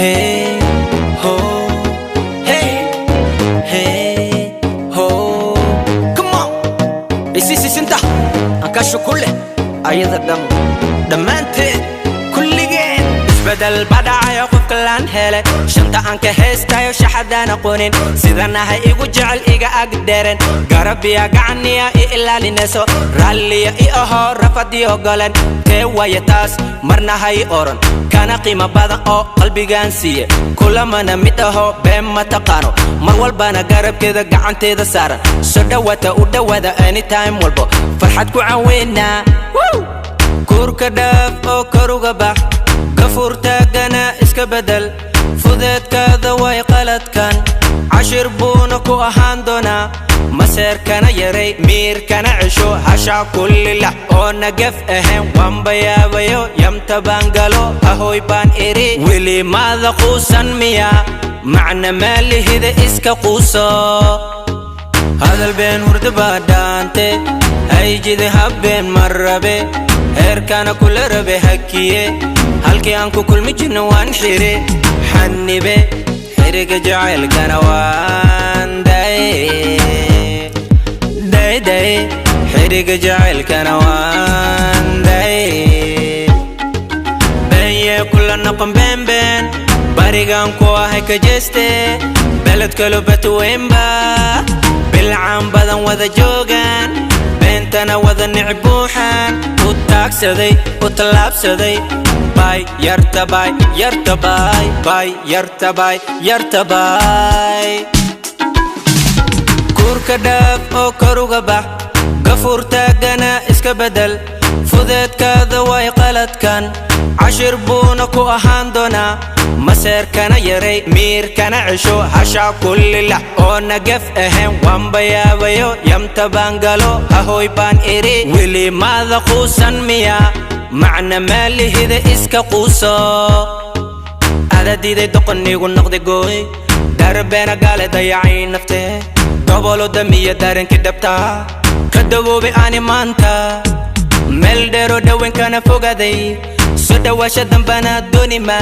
Hey ho, hey, hey ho, come on. Isiisisinta aan kulle ayada dhan dhammaanteed kulligeen. Isbedel baa dhacayo, qofka laan hele shanta aan ka haystayo, shaxadaan aqoonin sidanahay igu jecel, iga ag dheeren, garabiya gacaniya i ilaalinayso, raalliya i aho rafadiyo golen tee waaya taas marna hay oran kana qiimo badan oo qalbigaan siiye, kulamana mid aho been ma taqaano, mar walbana garabkeeda gacanteeda saaran, soo dhawaata u dhawaada anytime walbo farxad ku caweynaa. Kuurka dhaaf oo koruga bax, gafuurtaagana iska bedel, fudeedkaada way qaladkan, cashir buuna ku ahaan doonaa, maseerkana yaray, miirkana cesho, hashaa kullilah oo nagaf ahayn. Waanba yaabayo, yamta baan galo, ahoy baan iri, weli maada quusan miya? Macna maalihida iska quuso, hadal been hurda baa dhaante, hayjide habbeen ma rabe, heerkana kula rabe hakiye, halkii aan ku kulmi jirno waan xire, xanibe xiriga jacaylkana waan daye daydaye, xiriga jacaylkana waan daye. Beenyee kula noqon beenbeen, barigaan ku ahay ka jeeste, beled kalo batweynba bilcaan badan wada joogaan, beentana wada nic buuxaan, u taagsaday u tallaabsaday. Bay yarta bay yarta bay bay yarta bay yarta bay. Kuurka dhaaf oo koruga bax, gafuurtaagana iska bedel, fudeedkaada way qaladkan, cashir buuna ku ahaan doonaa, maseerkana yaray, miirkana cesho, hashaa kullilah oo nagaf ahayn. Waanba yaabayo, yamta baan galo, ahoy baan iri, weli maada quusan miya? Macna maalihida iska quuso, adadiiday doqonigu noqday gooy, darbeena gaale dayacay naftee, dobolo damiya dareenkii dhabtaa ka dawoobay ani maanta, meel dheeroo dhaweenkana fogaaday, soo dhawaasha dambana doonima,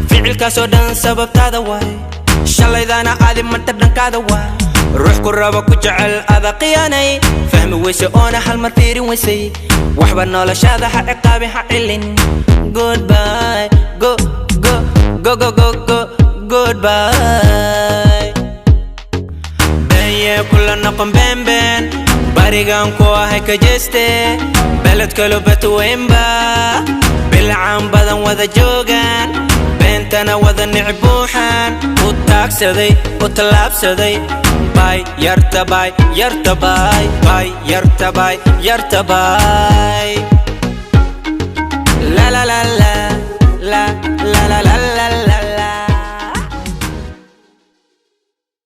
ficilkaasoo dhan sababtaada waay, shalaydaana aadi manta dhankaada waay, ruux ku rabo ku jecel ada khiyaanay, fahmi weyse oona hal mar fiirin weysay, waxba noloshaada ha ciqaabin, ha cilin. Goodbye, go go go go go go, goodbye. Beenyee kula noqon beenbeen, barigaan ku ahay ka jeeste, beled kalo batweynba bilcaan badan wada joogaan, beentana wada nic buuxaan, u taagsaday u tallaabsaday. Bay yarta bay yarta bay bay yarta bay yarta bay, la la la la.